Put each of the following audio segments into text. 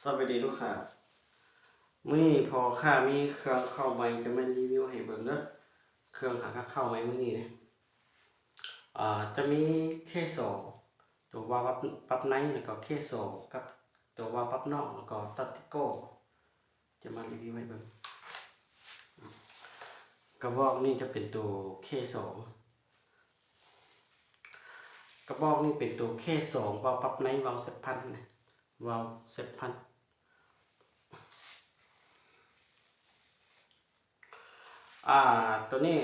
ສະບາຍດີລູກຄ້າ, ມື້ນີ້ພໍ່ຄ້າມີເຄື່ອງເຂົ້າໃໝ່ຈະມາຣີວິວໃຫ້ເບິ່ງເດີ. ເຄື່ອງຫາກາເຂົ້າໃໝ່ມື້ນີ້ເດ້ ອ່າ ຈະມີເຄສອງ ຕົວວາວປັບ ປັບໃນ ແລ້ວກໍເຄສອງກັບຕົວວາວປັບນອກ ແລ້ວກໍຕັດຕິໂກ້ ຈະມາຣີວິວໃຫ້ເບິ່ງ. ກະບອກນີ້ຈະເປັນຕົວເຄສອງ ກະບອກນີ້ເປັນຕົວເຄສອງ ວາວປັບໃນ ວາວເຊັບພັນ ວາວເຊັບພັນ. ອ່າ ຕົວນີ້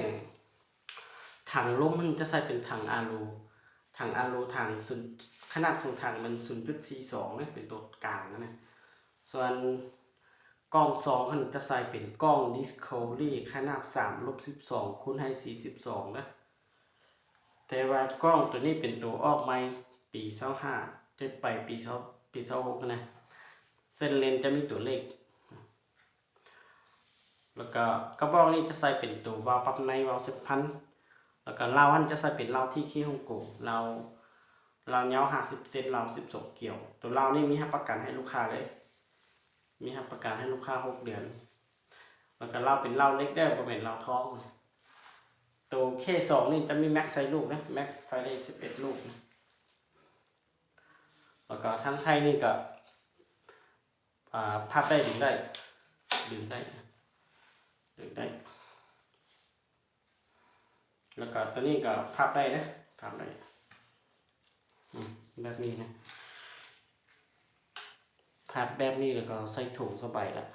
ຖັງລົມມັນຈະໃສ່ເປັນຖັງອາລູ ຖັງອາລູ ຖັງສູນ ຂະໜາດຂອງຖັງມັນສູນຈຸດສີ່ສອງເດ້ ເປັນຕົວກາງນະ. ສ່ວນກ່ອງຊອງຫັ້ນຈະໃສ່ເປັນກ່ອງ Discovery ຂະໜາດສາມລົບສິບສອງຄູນໃຫ້ສີ່ສິບສອງເດີ. ແຕ່ວ່າກ່ອງຕົວນີ້ເປັນຕົວອອກໃໝ່ ປີຊາວຫ້າ ຈະໄປປີຊາວ ປີຊາວຫົກນະ ເສັ້ນເລນຈະມີຕົວເລກ. ແລ້ວກະກະບອກນີ້ຈະໃສ່ເປັນຕົວວາວປັບໃນ ວາວເຊັບພັນ ແລ້ວກະລາວຫັ້ນຈະໃສ່ເປັນລາວທີເຄຮົງກົງ ລາວ ລາວຍາວຫ້າສິບເຊັນ ລາວສິບສອງກຽວ. ຕົວລາວນີ້ມີຮັບປະກັນໃຫ້ລູກຄ້າເລີຍ ມີຮັບປະກັນໃຫ້ລູກຄ້າຫົກເດືອນ ແລ້ວກະລາວເປັນລາວເຫຼັກເດີ ບໍ່ແມ່ນລາວທອງ. ໂຕເຄສອງນີ້ຈະມີແມັກໃສ່ລູກນະ ແມັກໃສ່ໄດ້ສິບເອັດລູກນະ. ແລ້ວກະທາງໄທນີ້ກະ ອ່າ ພັບໄດ້ ດຶງໄດ້ ດຶງໄດ້ ດຶງໄດ້. ແລ້ວກະຕົວນີ້ກະພັບໄດ້ເດ້ ພັບໄດ້ ອືມ ແບບນີ້ນະ ພັບແບບນີ້ແລ້ວກະໃສ່ຖົງສະບາຍລະ.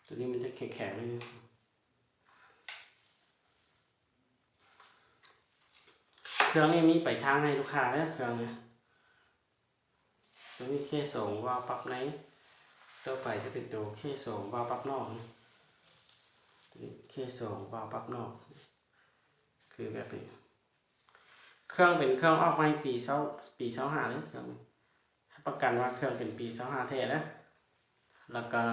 ຕົວນີ້ມັນຈະແຂງໆ ເລີຍ. ເຄື່ອງນີ້ມີປາຍທາງໃຫ້ລູກຄ້າເດີ ເຄື່ອງນີ້. ຕົວນີ້ເຄສອງ ວາວປັບໃນ, ຕໍ່ໄປຈະເປັນຕົວເຄສອງ ວາວປັບນອກ. ຕົວນີ້ເຄສອງ ວາວປັບນອກ ຄືແບບນີ້. ເຄື່ອງເປັນເຄື່ອງອອກໃໝ່ປີຊາວ ປີຊາວຫ້າເລີຍ ເຄື່ອງນີ້ ຮັບປະກັນວ່າເຄື່ອງເປັນປີຊາວຫ້າແທ້ນະ. ແລ້ວກະ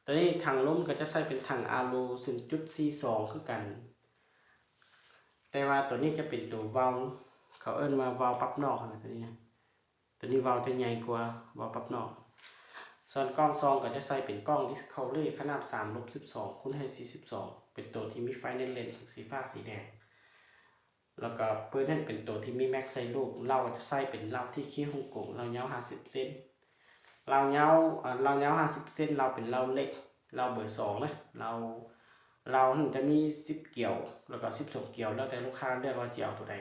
ຕົວນີ້ຖັງລົມກະຈະໃສ່ເປັນຖັງອາໂລ ສູນຈຸດສີ່ສອງ ຄືກັນ, ແຕ່ວ່າຕົວນີ້ຈະເປັນຕົວວາວ ເຂົາເອີ້ນວ່າວາວປັບນອກນະ ຕົວນີ້ນະ. ຕົວນີ້ວາວຈະໃຫຍ່ກວ່າວາວປັບນອກ. ສ່ວນກ້ອງຊອງກະຈະໃສ່ເປັນກ້ອງ Discovery ຂະໜາດສາມລົບສິບສອງ ຄູນໃຫ້ສີ່ສິບສອງ ເປັນຕົວທີ່ມີໄຟໃນເລນ ທັງສີຟ້າສີແດງ. ແລ້ວກະປືນຫັ້ນເປັນໂຕທີ່ມີແມັກໃສ່ລູກ, ລາວຈະໃສ່ເປັນລາວທີເຄຮົງກົງ, ລາວຍາວຫ້າສິບເຊັນ, ລາວຍາວ ອາ ລາວຍາວຫ້າສິບເຊັນ, ລາວເປັນລາວເຫຼັກ, ລາວເບີສອງນະ, ລາວ ລາວຫັ້ນຈະມີສິບກຽວ ແລ້ວກະສິບສອງກຽວ, ແລ້ວແຕ່ລູກຄ້າເລືອກວ່າຈະເອົາໂຕໃດ.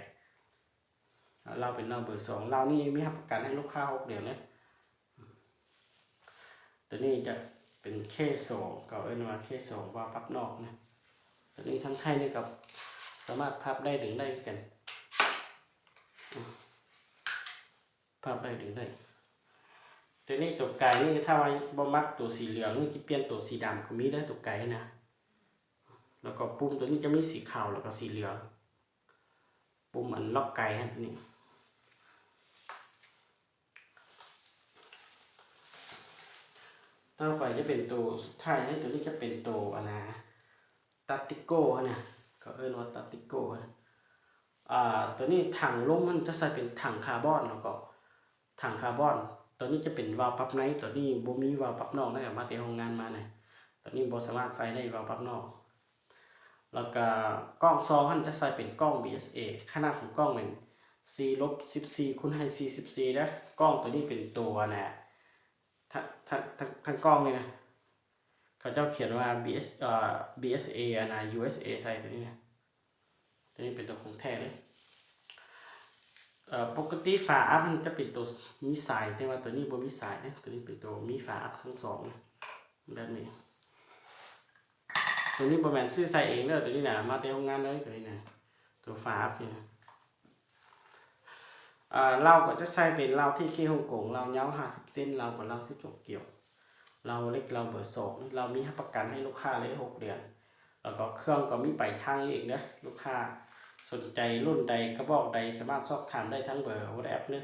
ລາວເປັນລາວເບີສອງ, ລາວນີ້ມີຮັບປະກັນໃຫ້ລູກຄ້າຫົກເດືອນນະ. ຕົວນີ້ຈະເປັນເຄສອງ ເຂົາເອີ້ນວ່າເຄສອງ ວາວປັບນອກນະ. ຕົວນີ້ທາງໄທນີ້ກໍສາມາດພັບໄດ້ດຶງໄດ້ຄືກັນ ພັບໄດ້ດຶງໄດ້. ຕົວນີ້ຕົວກາຍນີ້ ຖ້າວ່າບໍ່ມັກຕົວສີເຫຼືອງນີ້ ຈະປ່ຽນຕົວສີດຳກໍມີເດີ ຕົວກາຍນະ. ແລ້ວກໍປຸ່ມຕົວນີ້ຈະມີສີຂາວ ແລ້ວກໍສີເຫຼືອງ. ປຸ່ມອັນລັອກໄກຫັ້ນນີ້. ຕໍ່ໄປຈະເປັນໂຕສຸດທ້າຍເລີຍ, ໂຕນີ້ຈະເປັນໂຕອັນນາ ຕັດຕິໂກ້ຫັ້ນນະ, ເຂົາເອີ້ນວ່າຕັດຕິໂກ້ຫັ້ນນະ. ອ່າ ໂຕນີ້ຖັງລົມມັນຈະໃສ່ເປັນຖັງຄາບອນ ແລ້ວກໍຖັງຄາບອນ. ໂຕນີ້ຈະເປັນວາວປັບໃນ, ໂຕນີ້ບໍ່ມີວາວປັບນອກນະ, ເອົາມາແຕ່ໂຮງງານມານະ. ໂຕນີ້ບໍ່ສາມາດໃສ່ໄດ້ວາວປັບນອກ. ແລ້ວກະກ້ອງຊອງຫັ້ນຈະໃສ່ເປັນກ້ອງ ບີເອສເອ, ຂະໜາດຂອງກ້ອງແມ່ນສີ່ລົບສິບສີ່ຄູນໃຫ້ສີ່ສິບສີ່ເດີ. ກ້ອງໂຕນີ້ເປັນໂຕອັນນະ ທັງ ທັງ ທັງ ທັງກ້ອງນີ້ນະ ເຂົາເຈົ້າຂຽນວ່າ ບີເອສ ເອີ ບີເອສເອ ອັນນະ ຢູເອສເອ ໃສ່ໂຕນີ້ນະ. ໂຕນີ້ເປັນໂຕຂອງແທ້ເລີຍ. ເອີ ປົກກະຕິຝາອັບມັນຈະເປັນໂຕມີສາຍ, ແຕ່ວ່າໂຕນີ້ບໍ່ມີສາຍເດ້. ໂຕນີ້ເປັນໂຕມີຝາອັບທັງສອງນະ ແບບນີ້. ໂຕນີ້ບໍ່ແມ່ນຊື້ໃສ່ເອງເດີ, ໂຕນີ້ນະ ມາແຕ່ໂຮງງານເລີຍ ໂຕນີ້ນະ, ໂຕຝາອັບນີ້ນະ. ອ່າ ລາວກໍຈະໃສ່ເປັນລາວທີເຄຮົງກົງ, ລາວຍາວຫ້າສິບເຊັນ, ລາວກໍລາວສິບສອງກຽວ, ລາວເຫຼັກ, ລາວເບີສອງ, ລາວມີຮັບປະກັນໃຫ້ລູກຄ້າເລີຍຫົກເດືອນ. ແລ້ວກໍເຄື່ອງກໍມີປາຍທາງອີກເດີ. ລູກຄ້າສົນໃຈລຸ້ນໃດ, ກະບອກໃດ, ສາມາດສອບຖາມໄດ້ທາງເບີ WhatsApp ເດີ.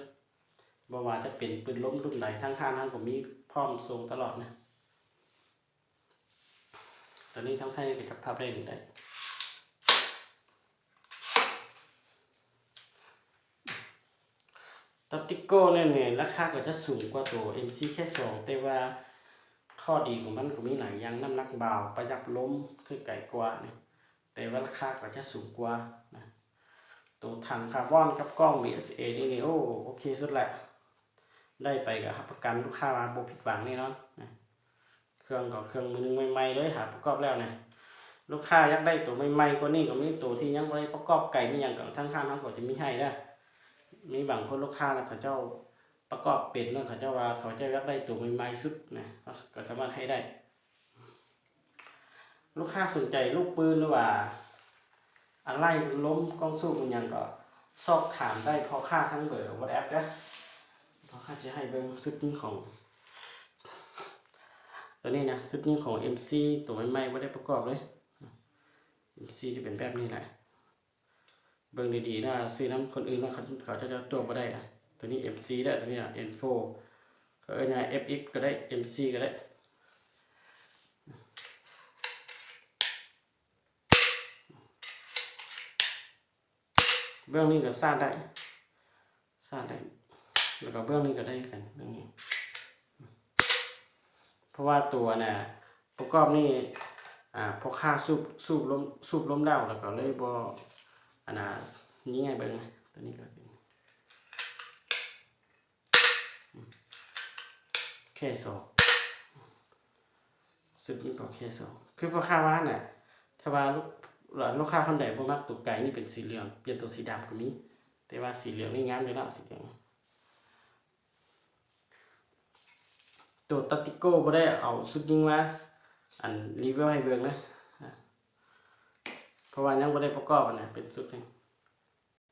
ບໍ່ວ່າຈະເປັນປືນລົມລຸ້ນໃດ, ທາງຮ້ານເຮົາກໍມີພ້ອມສົ່ງຕະຫຼອດນະ. ຕອນນີ້ທາງໄທກໍຈັບພາບໄດ້ນີ້ໄດ້. Tactical ນີ້ ນີ້ລາຄາກໍຈະສູງກວ່າໂຕ ເອັມຊີ ເຄ ສອງ ແຕ່ວ່າຂໍ້ດີຂອງມັນກໍມີຫຼາຍຢ່າງ ນ້ຳໜັກເບົາ ປະຢັດລົມ ຄືໄກກວ່ານີ້ ແຕ່ວ່າລາຄາກໍຈະສູງກວ່ານະ. ໂຕຖັງຄາບອນກັບກ້ອງ ບີເອສເອ ນີ້ ນີ້ ໂອ້ ໂອເຄສຸດແຫຼະ ໄດ້ໄປກໍຮັບປະກັນລູກຄ້າວ່າບໍ່ຜິດຫວັງແນ່ນອນນະ. ເຄື່ອງກໍເຄື່ອງມືໜຶ່ງໃໝ່ໆເລີຍ ຫາປະກອບແລ້ວນະ. ລູກຄ້າຢາກໄດ້ໂຕໃໝ່ໆກວ່ານີ້ກໍມີ ໂຕທີ່ຍັງບໍ່ໄດ້ປະກອບໄກມີຫຍັງກໍທາງຮ້ານເຮົາກໍຈະມີໃຫ້ເດີ. ມີບາງຄົນລູກຄ້າລະເຂົາເຈົ້າປະກອບເປັນ ລະເຂົາເຈົ້າວ່າເຂົາເຈົ້າຢາກໄດ້ໂຕໃໝ່ໆສຸດນະ ເຮົາກໍສາມາດໃຫ້ໄດ້. ລູກຄ້າສົນໃຈລູກປືນ ຫຼືວ່າອາໄຫຼ່ລົມ ກ້ອງສູບ ອີ່ຫຍັງກໍສອບຖາມໄດ້ພໍ່ຄ້າທາງເບີ WhatsApp ເດີ. ພໍ່ຄ້າຈະໃຫ້ເບິ່ງຊຸດນີ້ຂອງ ໂຕນີ້ນະ ຊຸດນີ້ຂອງ ເອັມຊີ ໂຕໃໝ່ໆ ບໍ່ໄດ້ປະກອບເລີຍ. ເອັມຊີ ຈະເປັນແບບນີ້ແຫຼະ ເບິ່ງດີໆນະ ຊື້ນຳຄົນອື່ນມາ ເຂົາ ເຂົາເຈົ້າຈະຕົວະບໍ່ໄດ້ນະ. ໂຕນີ້ ເອັມຊີ ເດີ ໂຕນີ້ນະ ເອັນໂຟ ເຂົາເອີ້ນວ່າ ເອັຟເອັກ ກໍໄດ້ ເອັມຊີ ກໍໄດ້. ເບື້ອງນີ້ກໍສາດໄດ້ ສາດໄດ້ ແລ້ວກໍເບື້ອງນີ້ກໍໄດ້ຄືກັນ ເບື້ອງນີ້ ເພາະວ່າຕົວນະ ປະກອບນີ້ ອ່າ ພໍ່ຄ້າສູບ ສູບລົມ ສູບລົມແລ້ວ ແລ້ວກໍເລີຍບໍ່ ອັນນະ ຍິງໃຫ້ເບິ່ງນະ. ຕົວນີ້ກໍເປັນ ເຄສອງ ຊຸດນີ້ກໍເຄສອງ ຄືພໍ່ຄ້າວ່ານະ ຖ້າວ່າລູກ ລູກຄ້າຄົນໃດບໍ່ມັກໂຕໄກນີ້ ເປັນສີເຫຼືອງ ປ່ຽນໂຕສີດຳກໍມີ ແຕ່ວ່າສີເຫຼືອງນີ້ງາມຢູ່ແລ້ວ ສີເຫຼືອງ. ໂຕຕາຕິໂກບໍ່ໄດ້ເອົາຊຸດຍິງມາ ອັນ ຣີວິວໃຫ້ເບິ່ງນະ ເພາະວ່າຍັງບໍ່ໄດ້ປະກອບ ອັນນະ ເປັນຊຸດນີ້